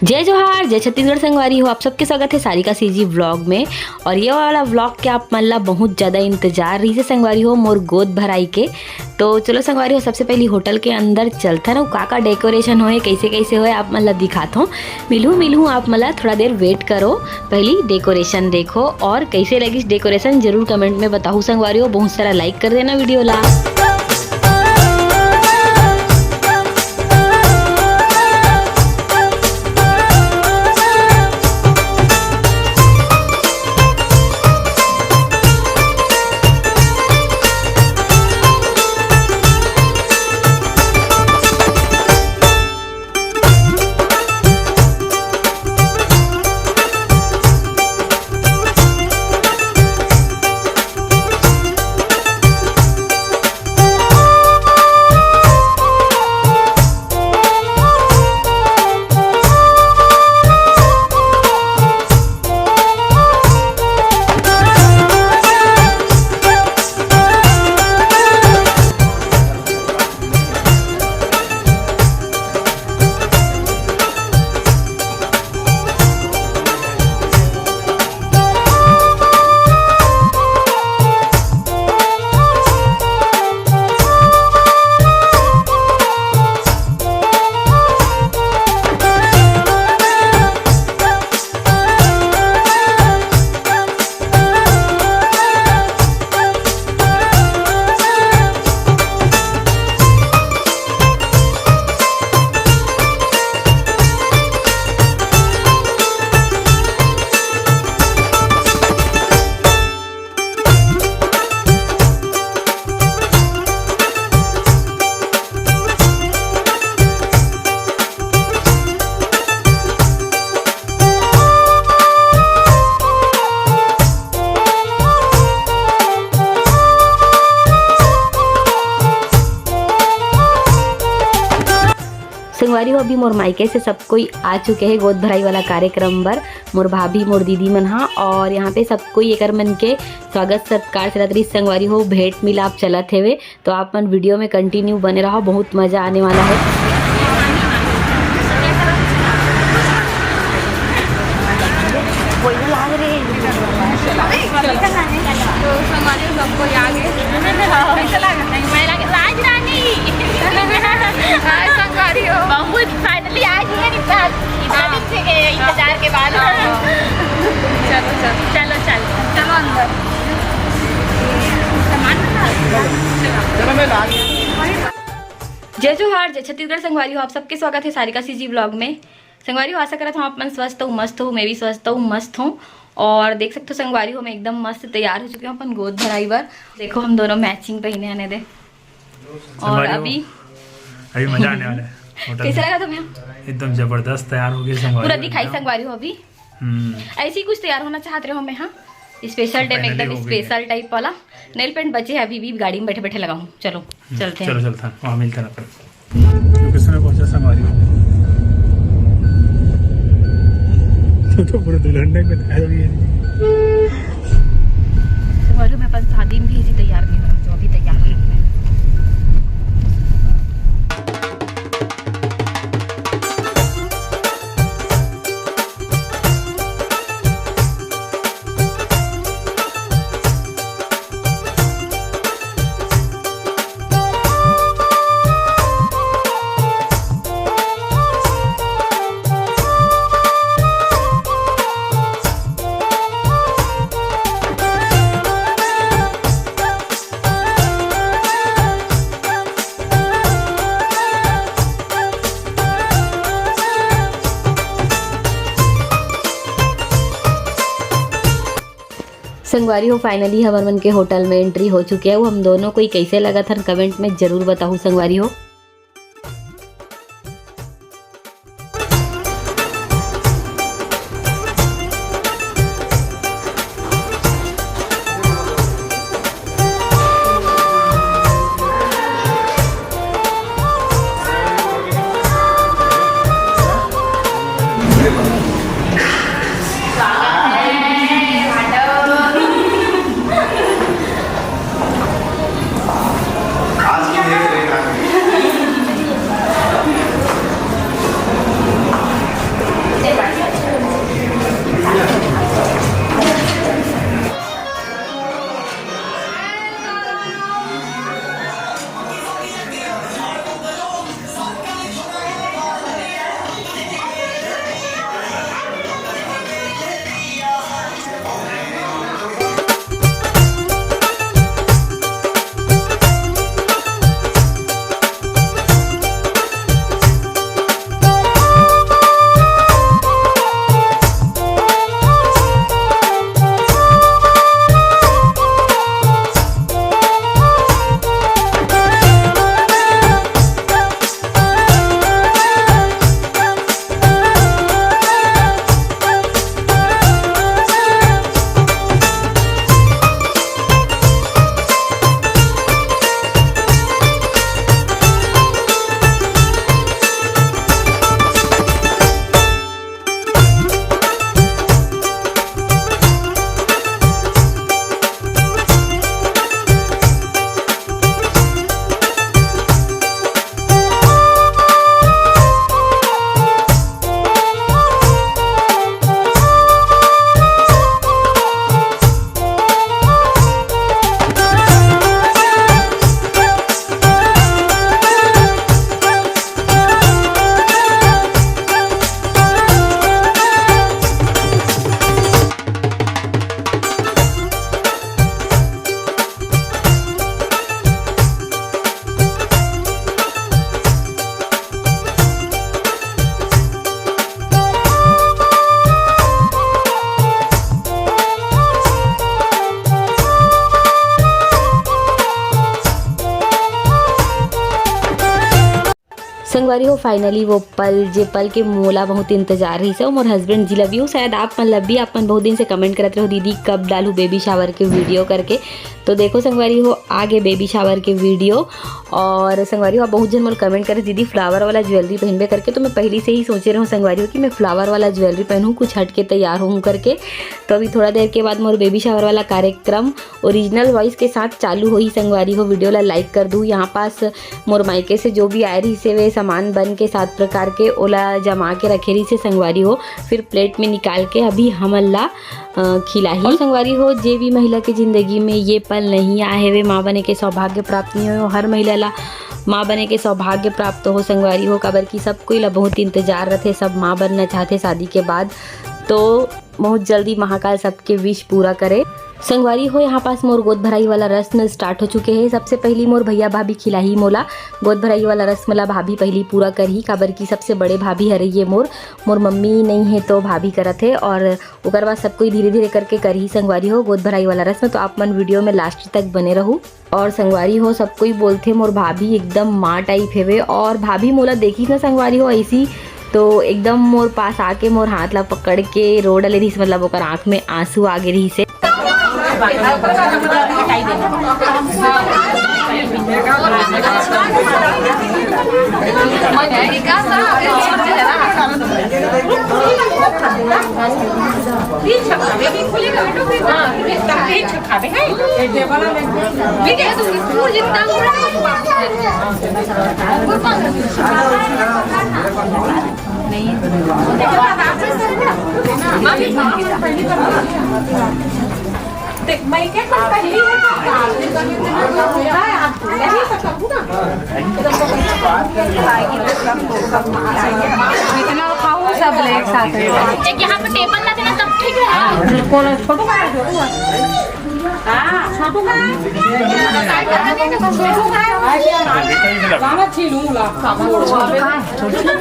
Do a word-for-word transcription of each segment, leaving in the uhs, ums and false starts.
जय जोहार, जय छत्तीसगढ़ संगवारी हो, आप सबके स्वागत है सारिका सीजी व्लॉग में। और ये वाला व्लॉग के आप मन ला बहुत ज्यादा इंतजार रहिसे संगवारी हो, मोर गोद भराई के। तो चलो संगवारी हो, सबसे पहली होटल के अंदर चलथन अउ का का डेकोरेशन होए, कैसे कैसे होए, आप मन ला दिखात हो। मिलहूँ मिलहूँ, आप मन ला थोड़ा देर वेट करो, पहली डेकोरेशन देखो और कैसे लगिस डेकोरेशन जरूर कमेंट में बताहू संगवारी हो। बहुत सारा लाइक कर देना वीडियो ला। संगवारी हो, अभी मोर मायके से सब कोई आ चुके हैं गोद भराई वाला कार्यक्रम बर, मोर भाभी, मोर दीदी मन हा। और यहाँ पे सब कोई एकर मन के स्वागत सत्कार चलत रही संगवारी हो, भेंट मिलाप चलत हेवे। तो आप मन वीडियो में कंटिन्यू बने रहो, बहुत मजा आने वाला है। तो संगवारी हो, सबको याद है। कैसा लगा? नहीं, मैं लगा, राज रानी। हाय संगवारी हो। बहुत finally आज ही है निकाल। इतना दिन से के इंतजार के बाद। चलो, चलो। चलो, चलो। चलो अंदर। सामान उठा। चलो, मैं ला लिया। जय जोहार, जय छत्तीसगढ़ संगवारी हो, आप सबके स्वागत है सारिका सीजी व्लॉग में। संगवारी हो, आशा करत हूँ आप मन स्वस्थ हो, मस्त हो, मैं भी स्वस्थ हूँ, मस्त हूँ। और देख सकते हो संगवारी हो, मैं एकदम मस्त तैयार हो चुकी हूँ अपन गोद भराई बर। देखो हम दोनों मैचिंग पहने आने दे। और संगवारी हो, अभी अभी मजा आने वाला है होटल कैसे में। लगा तुम्हें? एकदम जबरदस्त तैयार हो गए संगवारी पूरा हो दिखाई एकदम। संगवारी हो अभी। हम्म। ऐसे ही कुछ तैयार होना चाहते रहो मैं, हाँ, स्पेशल डे में finally एकदम हो गई है। स्पेशल टाइप वाला। नेल पेंट बचे है अभी भी, गाड़ी में बैठे बैठे लगाऊँ। चलो हम्म, चलते हैं। चलो चलते हैं, वहाँ मिलते हैं अपन। लोकेशन में पहुंचा संगवारी हो। तो, तो पूरे दुल्हन ने में आया भी है। संगवारी हो, मैं अपन शादी में भी ऐसी तैयार नहीं हो रहा, जो अभी तैयार हुई हूँ मैं। संगवारी हो, finally हमर मन के होटल में एंट्री हो चुके हे। हम दोनों कोई कैसे लगत हन, कमेंट में जरूर बताहू संगवारी हो। संगवारी हो, finally वो पल, जे पल के मोला बहुत इंतजार रहिस हे, मोर husband जी ला भी, शायद आप मन ला भी, आप मन बहुत दिन से comment करत रहो, "दीदी, कब डालहू baby shower के video?" करके। तो देखो संगवारी हो, आगे baby shower के video। और संगवारी हो, बहुत झन मोला comment करे, "दीदी, flower वाला jewellery पहनबे?" करके। तो मैं पहली से ही सोचे रहूँ संगवारी हो कि मैं flower वाला jewellery पहनूँ, कुछ हट के तैयार होऊँ करके। तो अभी थोड़ा देर के बाद मोर baby shower वाला कार्यक्रम original voice के साथ चालू होही संगवारी हो। Video ला like कर दू। यहाँ पास मोर मायके से जो भी आए रहिस हे, वे सामान बन के सात प्रकार के, ओला जमा के रखे रहिस हे संगवारी हो। फिर plate में निकाल के अभी हमन ला, अ, खिलाही। और संगवारी हो, जे भी महिला के जिंदगी में ये पल नहीं आए हे, वे माँ बने के सौभाग्य प्राप्त नहीं हो। हर महिला ला माँ बने के सौभाग्य प्राप्त हो संगवारी हो, काबर कि सब कोई ला बहुत इंतजार रथे, सब माँ बनना चाहथे शादी के बाद। तो बहुत जल्दी महाकाल सबके wish पूरा करे। संगवारी हो, यहाँ पास मोर गोद भराई वाला रस्म start हो चुके हे। सबसे पहली मोर भैया भाभी खिलाही मोला। गोद भराई वाला रस्म ला भाभी पहली पूरा करही, काबर कि सबसे बड़े भाभी हरे ये मोर। मोर मम्मी नहीं हे तो भाभी करत हे, और ओकर बाद सब कोई धीरे धीरे करके करही संगवारी हो गोद भराई वाला रस्म। तो आप मन video में last तक बने रहू। और संगवारी हो, सब कोई बोलथे मोर भाभी एकदम माँ type हेवे, और भाभी मोला देखिस ना संगवारी हो ऐसी, तो एकदम मोर पास आके मोर हाथ ला पकड़ के रो डले रहिस, मतलब ओकर आँख में आंसू आ गे रहिस हे। इतना खाओ सब, एक साथ। एक यहाँ पे टेबल ला देना, तब ठीक है। हाँ, बिल्कुल। छोटू का है, छोटू का है। हाँ, छोटू का है। छोटू का है। गाना छीनू ला। छोटू का है। छोटू का है।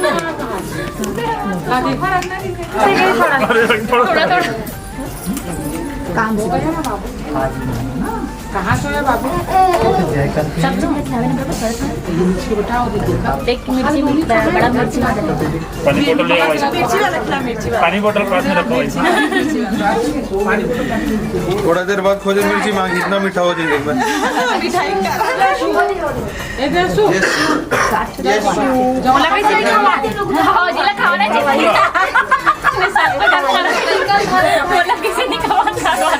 थोड़ा, थोड़ा। काम से। कहाँ सोया बाबू? एक मिर्ची, बड़ा मिर्ची। पानी बोतल ले आओ भाई। मिर्ची वाला खिला, मिर्ची वाला। पानी बोतल पास में रखो भाई। थोड़ा देर बाद खोजे मिर्ची मांगी, इतना मीठा हो जाएगा। मिठाई का। ए, देसु। देसु। देसु। बोला कैसे नहीं खावा? हाँ, जिला खावा ना चाहिए। मैं सब को डर लगा। बोला कैसे नहीं खावा, खावा।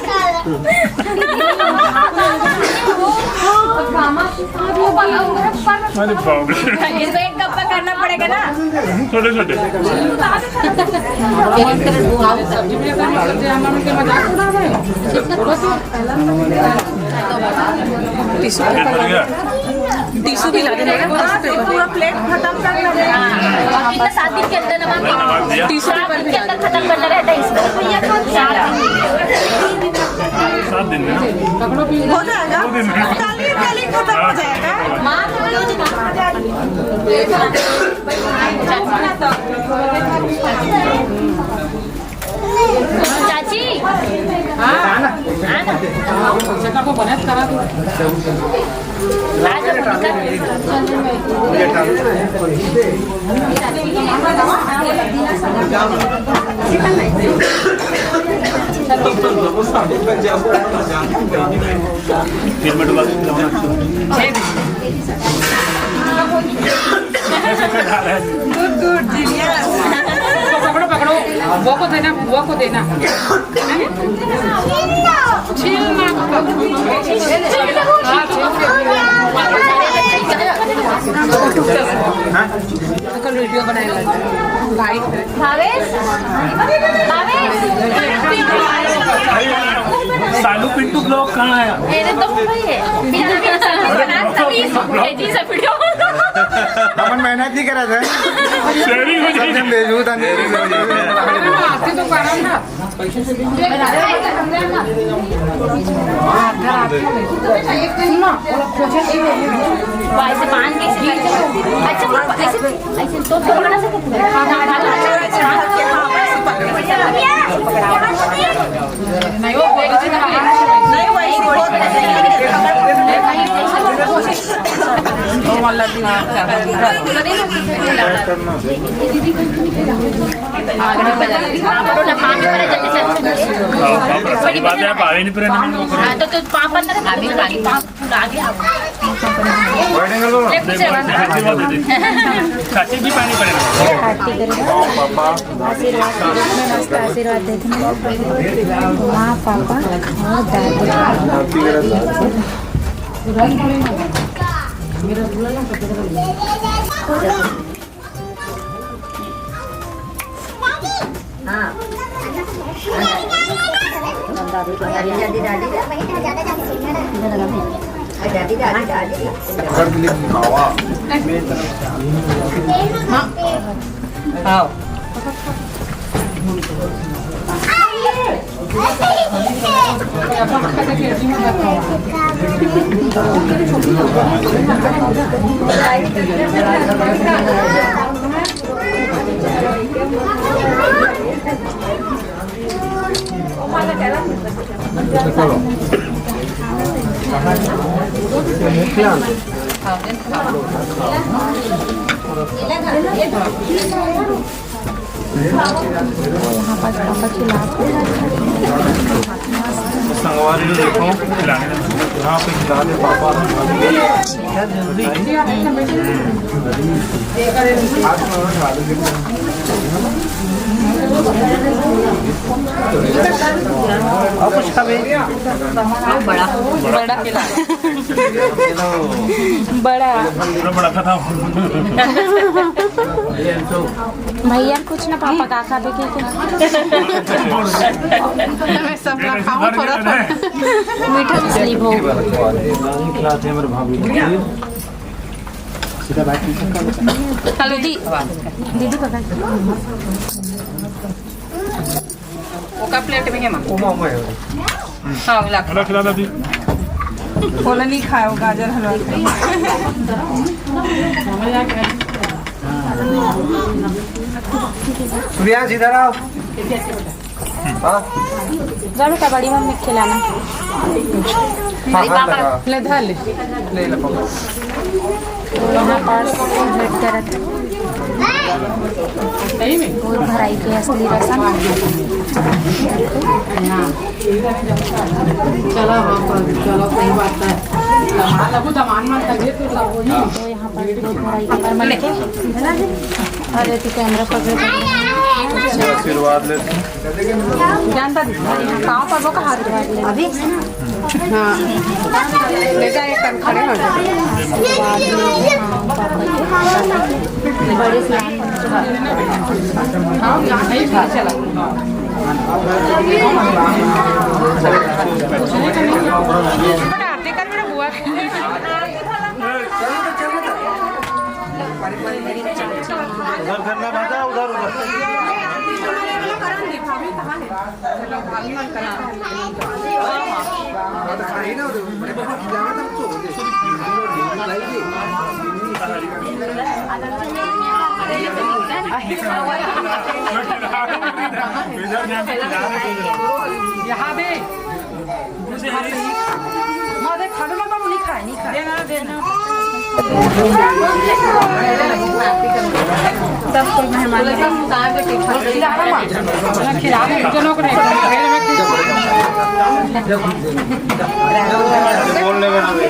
अरे बाप रे। इसको एक कप का करना पड़ेगा ना। छोटे छोटे। सब्जी भी करना, सब्जी हम लोग के मजाक उड़ा रहे हैं। टिश्यू पेपर लगा। टिश्यू भी लगा देगा। पूरा प्लेट खत्म कर लेगा। हाँ, और कितना, सात दिन के अंदर नमक, नमक दिया। टिश्यू पेपर भी लगा। खत्म करना रहता है इसको। सात दिन में ना? हो जाएगा। दो दिन में। कल ही, कल ही खत्म हो जाएगा। चाची। हाँ। आना। जगह को बनत करा तू। दूर, दूर, जीनियस। पकड़ो, पकड़ो। बुआ को देना, बुआ को देना। छील ना। हाँ, छील। कल वीडियो बनाए लगे। भाई। भावेश, भावेश। सालू पिंटू ब्लॉग कहाँ है? मेरे तो मुंबई है। मेरा भी अच्छा लगा। प्लीज, भेजी सब वीडियो। हमन मेहनत नहीं करा था। शेयरिंग हो जाएगी। हम भेजू था, शेयरिंग हो जाएगी। आते तो कारण था। सुन ना, ऐसे बांध के, ऐसे, ऐसे तो पकड़ा सकते हैं। नहीं, वो बहुत नहीं, वही बहुत। वो वाला भी। पाँव परे, जल्दी से। हाँ, पाँव परे, पाँव परे। हाँ, तो, तो पाँव परे, पाँव परे, आगे आओ। ले, कुछ है? छाती भी पानी पड़ेगा। आरती करेगा। आशीर्वाद के रूप में मस्त आशीर्वाद देते हैं माँ, पापा और दादी। यहाँ पास पापा खिलाते हैं। संगवारी, देखो, यहाँ पे खिला दे पापा। और कुछ खाबे? बड़ा, बड़ा। बड़ा। पूरा बड़ा खत्म। भैया कुछ ना, पापा का खाबे के? मैं सब ला खाऊं थोड़ा थोड़ा। मीठा मछली भोग। खिलाते हैं मेरे भाभी को। हेलो दी, दीदी पकड़। ओका प्लेट में है माँ। हाँ, मिला। हलवा खिला दो दी। बोला नहीं खाए वो गाजर हलवा। सूर्यांश, इधर आओ। हाँ। जा बेटा, बड़ी मम्मी को खिलाना। हाँ, हाँ, लगा। ले, धर ले। ले, ले, पकड़। यहाँ पर सब कुछ भेंट करत है। सही में? और भराई के असली रसम। चलो, हाँ, चलो, सही बात है। सामान, अब सामान मत लगे तो सब वही। तो यहाँ पर दो भराई के, और ठीक है, कैमरा पकड़, पकड़। आशीर्वाद लेते हैं। जानता नहीं, पाँव पर वो का हाथ। अभी? हाँ। ले जा, एक कन खड़े हो जा। बड़े से। हाँ, यहाँ नहीं था, चला। आरती कर मेरा बुआ। उधर करना बेटा, उधर, उधर। यहाँ दे। हाँ, देख, खाने में बाबू नहीं खाए, नहीं खाए। देना, देना। सब कोई मेहमान है। खिला दो, खिला दो, जनों को नहीं, बोलने में ना दे।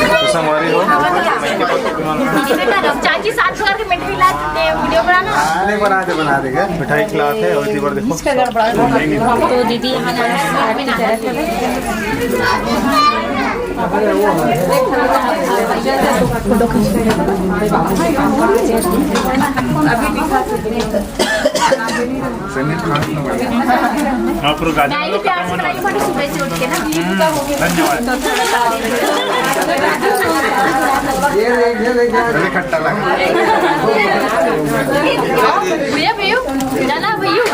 तो संगवारी हो। चाची सात सौ के मिठाई ला दे, वीडियो बनाना। नहीं, बना दे, बना देगा। मिठाई खिलाते हैं और इसी बार देखो। तो दीदी यहाँ आरती करत हवे। हाँ, पूरा गाजर डाली हलवा प्याज खत्म होने बनाई वाला। बड़ी सुबह से उठ के ना। हम्म, धन्यवाद। ये देख, ये देख, ये देख। अरे, खट्टा लगा। भैया, भैया, जाना भैया।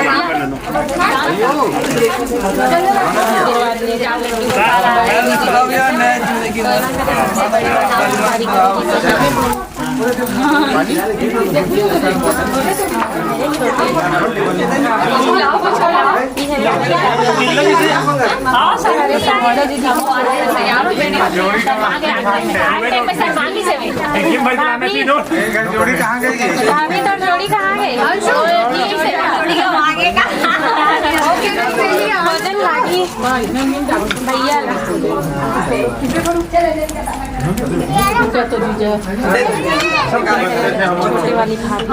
जोड़ी कहाँ गई? भाभी तो जोड़ी कहाँ गई? भोजन लागी भैया। छोटे वाली भाभी।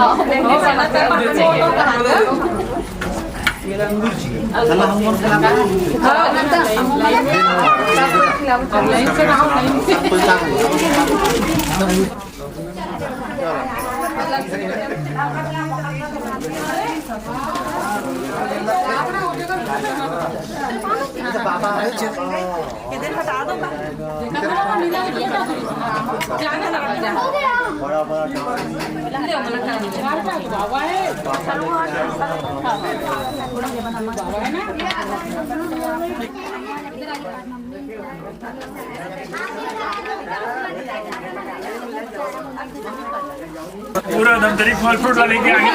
पूरा धमतरी फल फ्रूट ला लेके आ गया।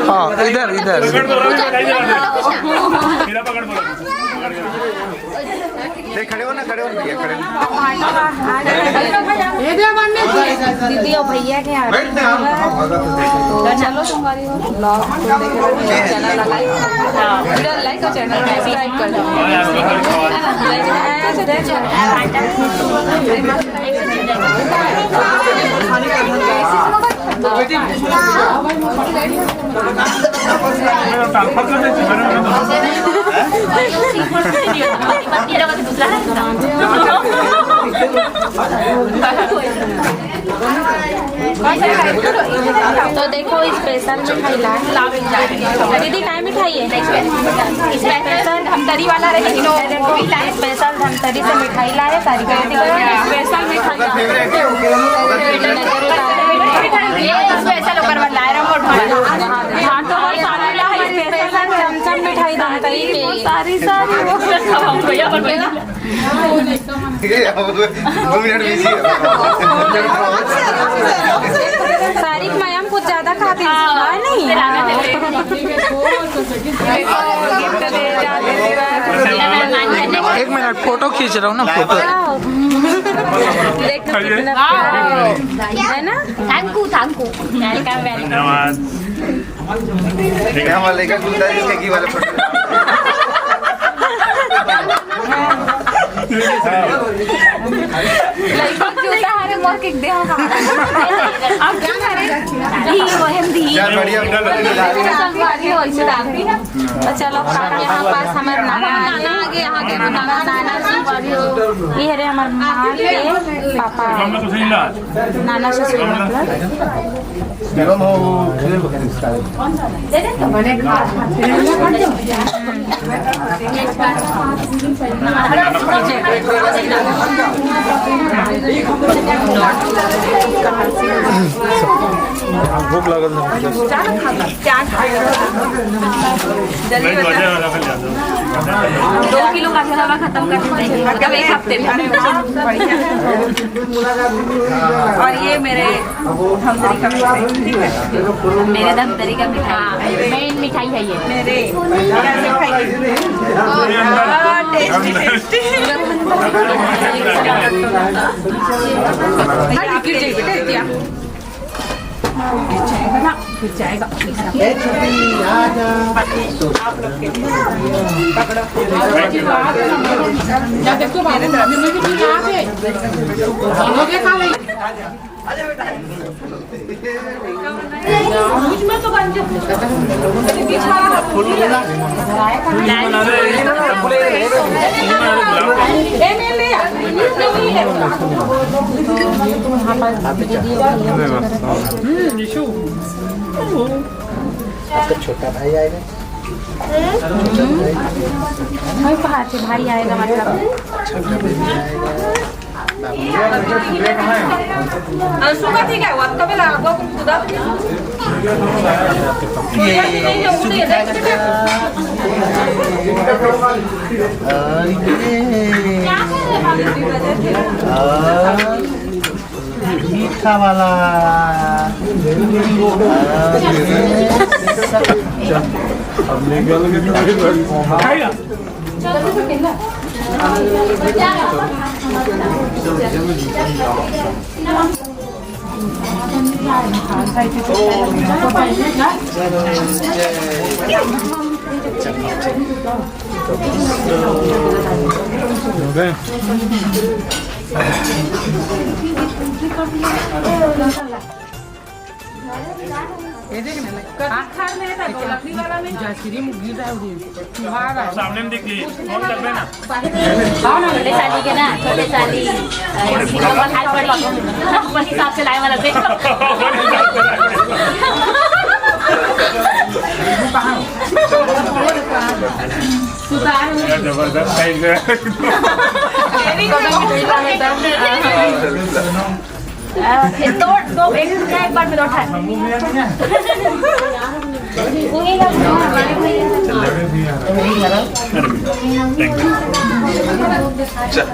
हाँ, इधर, इधर। पकड़ दो, पकड़ दो। मेरा पकड़ बोला। नहीं, खड़े हो ना, खड़े हो ना भैया, खड़े हो। दीदी और भैया के यहाँ। बैठ ना, हम, हम भगत हैं। तो चलो, तुम्हारी vlog को लेकर चैनल लाइक, हाँ, मेरा लाइक और चैनल सब्सक्राइब कर दो। तो देखो, स्पेशल मिठाई लाए। दीदी, काय मिठाई है? स्पेशल धमतरी वाला रही, तो स्पेशल धमतरी से मिठाई लाए, सारी स्पेशल मिठाई। ये स्पेशल ऊपर वाला है, मोट वाला। हाँ, तो वो सारा स्पेशल चमचम मिठाई धमतरी के। सारी, सारी। ये अब दो मिनट बिजी है। सारी मैम कुछ ज्यादा खाती है, हाँ, नहीं? एक मिनट, फोटो खींच रहा हूँ ना, फोटो। देखो कितना प्यारा है ना? Thank you, thank you। Welcome, welcome। धन्यवाद। देखा वाले का कुत्ता जिसके की वाला फोटो। लइका जूता हरे मोर के देह का। अब क्या करे? ई वहम दी। यार, बढ़िया। संगवारी हो, इसे डाल दी। तो चलो, यहाँ पास हमारे नाना आ गए, यहाँ के नाना, नाना जी। ये हरे हमारे माँ के पापा, नाना ससुर मतलब। भूख लागल ना। जल्दी बता। दो किलो का झोला खत्म कर देंगे, मतलब एक हफ्ते में। और ये मेरे धमतरी का मिठाई, ठीक है? मेरे धमतरी का मिठाई, मेन मिठाई है ये। मेरे हाँ, tasty, tasty। हाँ, गिर जाएगी बेटा, गिर जाएगा ना, गिर जाएगा। आप लोग के लिए। पकड़ो। क्या देखो, बाबू, मम्मी भी खिला दे। हो गया खा ले। आपका छोटा भाई आएगा। भाई कहाँ से भाई आएगा मतलब? अंशु का ठीक है, वो कभी लागो खुदा। और ये, और मीठा वाला। और ये, अब लेके आ लगे। खाएगा? ये देख ना, आखिर में है ना, दो लकड़ी वाला में जैसे गिर रहा है, उड़ी। सामने में दिख रही है, फोन कर देना। छोटे साली के ना, छोटे साली, अ, अपन हाथ पड़ी, अपन हिसाब से लाए वाला देखो। सुधार। जबरदस्त साइज है। अ, ये दो, दो, एक, एक बार में दो उठा।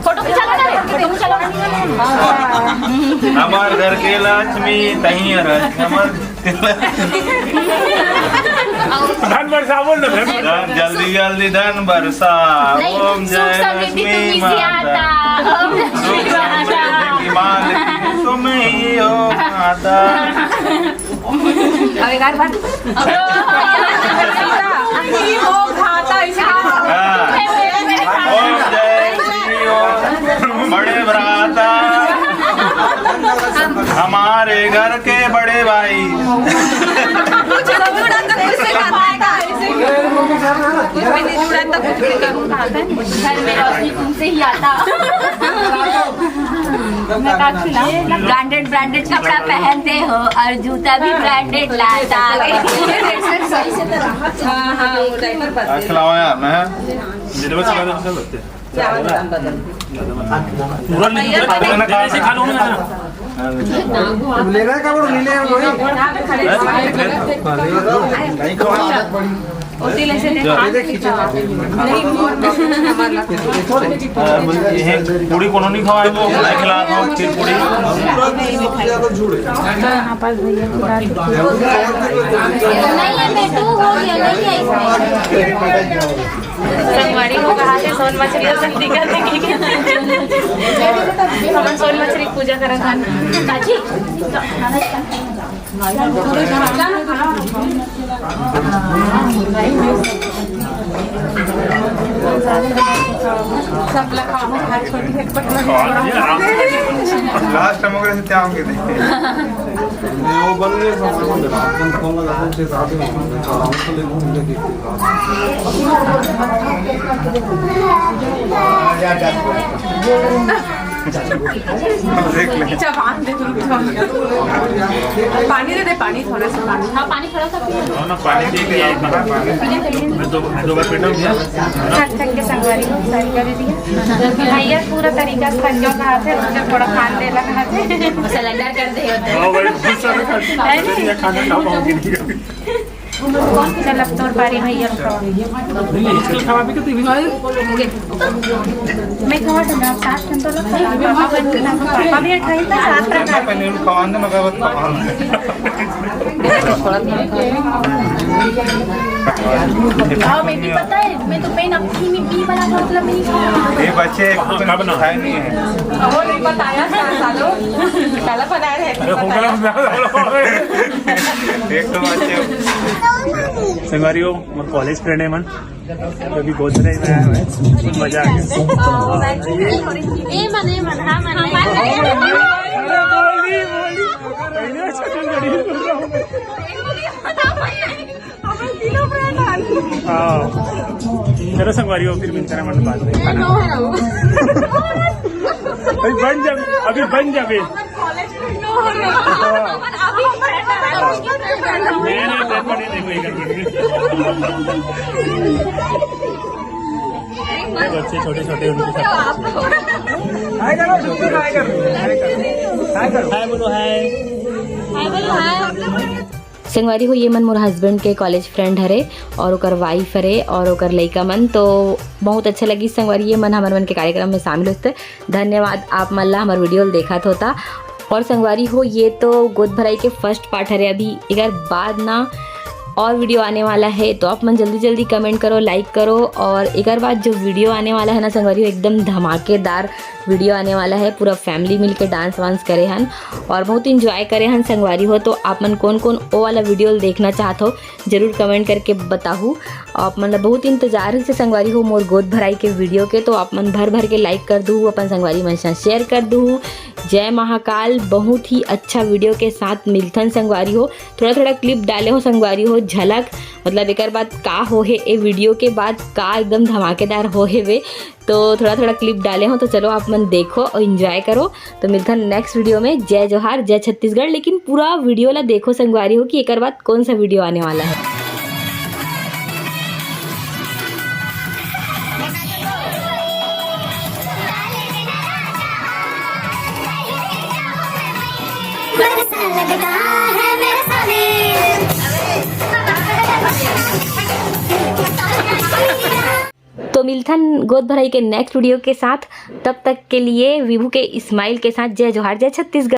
फोटो खिंचा लो ना रे, फोटो खिंचा लो। हमार घर के लक्ष्मी तहीं रह, हमार धन बरसा बोल ना, धन बरसा। धन, जल्दी जल्दी धन बरसा। नहीं, ओम सुख जय समृद्धि लक्ष्मी तुम्ही माता। आता। ओम लक्ष्मी माता। माता तुम्ही हो माता। अब एक बार बात। तुम्ही हो माता, ऐसे हाँ। ओम जय श्री ओम बड़े भ्राता, हमारे घर के बड़े भाई। कुछ नहीं जुड़ा तो कुछ से करना है, कुछ भी नहीं जुड़ा तो कुछ भी करूँगा। घर में रोशनी तुमसे ही आता। मैं कहा खिलाऊं? ब्रांडेड, ब्रांडेड कपड़ा पहनते हो और जूता भी ब्रांडेड लाता। हाँ, हाँ, वो डायपर बदले। खिलाओ यार, मैं मेरे को खिला दो, खिला सकते हैं। पूरा नहीं, पूरा नहीं, ऐसे खा लो ना। लेना है का बड़ो, नहीं लेना है कोई? नहीं खाओ। ये देख खींचे। पूरी कोनो नहीं खावा है तो खिला दो, खीर पूरी। यहाँ पास भैया को डाल दो। नहीं, ये बेटू हो गया, नहीं है इसमें। संगवारी हो कहा थे सोन मछली और संती कर देंगे। हमन सोन मछली पूजा करत हन। चाची। सब लगा हम हाथ छोटी है, पटना में छोड़ा। लास्ट हम ओकरे से क्या होंगे देखे। वो बन गए सब, हम फोन लगा के साथ में आराम से ले घूम ले। देख ले। जबान दे तुम, तुम। पानी दे दे, पानी, थोड़ा सा पानी। हाँ, पानी थोड़ा सा पी लो। हाँ, ना, पानी दे दिया, एक बार पानी। मैं दो, दो बार पीटा हूँ। थक, थक के संगवारी को सारी कर दिया। भैया पूरा तरीका से थक गया, कहा थे, मुझे थोड़ा खान दे लगा थे। सिलेंडर कर दे होते। हाँ भाई, बहुत सारा खा, है नहीं? खाना खा पाऊंगी नहीं। चल, अब तोर पारी भैया, खवा। नहीं, इसके खवा भी तो तू भी खा। मैं खवा तो ना, सात घंटा लग गया। पापा बन के ना, पापा भी खाई था, सात घंटा। पहले उनको खवा दे, मगर बस खवा दे। हाँ, मैं भी पता है, मैं तो पेन अपनी में भी बना था, मतलब, मैं नहीं खाया। ये बच्चे हाँ, का बना? खाए नहीं है। वो नहीं बताया, सालो। काला बनाया है, अरे, बताया। एक तो बच्चे। संगवारी हो, मोर कॉलेज फ्रेंड है मन। अभी गोदरेज में आया है, मजा आ गया। ए मन, ए मन, हाँ मन। अरे बोली, बोली। पहले अच्छा चल रही है। हाँ। चलो संगवारी हो, फिर मिलते हैं मन बाद में। भाई बन जावे, अभी बन जावे। नहीं, नहीं, नहीं, नहीं, नहीं, नहीं। बच्चे छोटे छोटे, उनके साथ। हाय करो, हाय करो। हाय बोलो, हाय। हाय बोलो, हाय। संगवारी हो, ये मन मोर हस्बैंड के कॉलेज फ्रेंड हरे और ओकर वाइफ हरे और ओकर लइका मन। तो बहुत अच्छा लगी संगवारी, ये मन हमर मन के कार्यक्रम में शामिल होते। धन्यवाद आप मन ला हमर वीडियो ल देखत होता। और संगवारी हो, ये तो गोद भराई के फर्स्ट पार्ट हरे। अभी एकर बाद ना और वीडियो आने वाला है, तो आप मन जल्दी जल्दी कमेंट करो, लाइक करो। और एकर बाद जो वीडियो आने वाला है ना संगवारी हो, एकदम धमाकेदार वीडियो आने वाला है। पूरा फैमिली मिलके डांस वांस करे हन और बहुत इंजॉय करे हन संगवारी हो। तो आप मन कौन कौन ओ वाला वीडियो देखना चाहत हो, जरूर कमेंट करके बताहू। आप मन ला बहुत इंतजार से संगवारी हो मोर गोद भराई के वीडियो के, तो आप मन भर भर के लाइक कर दू, अपन संगवारी मन साथ शेयर कर दू। जय महाकाल। बहुत ही अच्छा वीडियो के साथ मिलथन संगवारी हो। थोड़ा थोड़ा क्लिप डाले हो संगवारी हो, झलक, मतलब एकर बाद का हो हे, ए वीडियो के बाद का एकदम धमाकेदार हो हे वे, तो थोड़ा थोड़ा क्लिप डाले हो। तो चलो आप मन देखो और इंजॉय करो। तो मिलथन नेक्स्ट वीडियो में। जय जोहार, जय छत्तीसगढ़। लेकिन पूरा वीडियो ला देखो संगवारी हो कि एकर बाद कौन सा वीडियो आने वाला है। तो मिलथन गोद भराई के नेक्स्ट वीडियो के साथ। तब तक के लिए विभू के स्माइल के साथ जय जोहार, जय छत्तीसगढ़।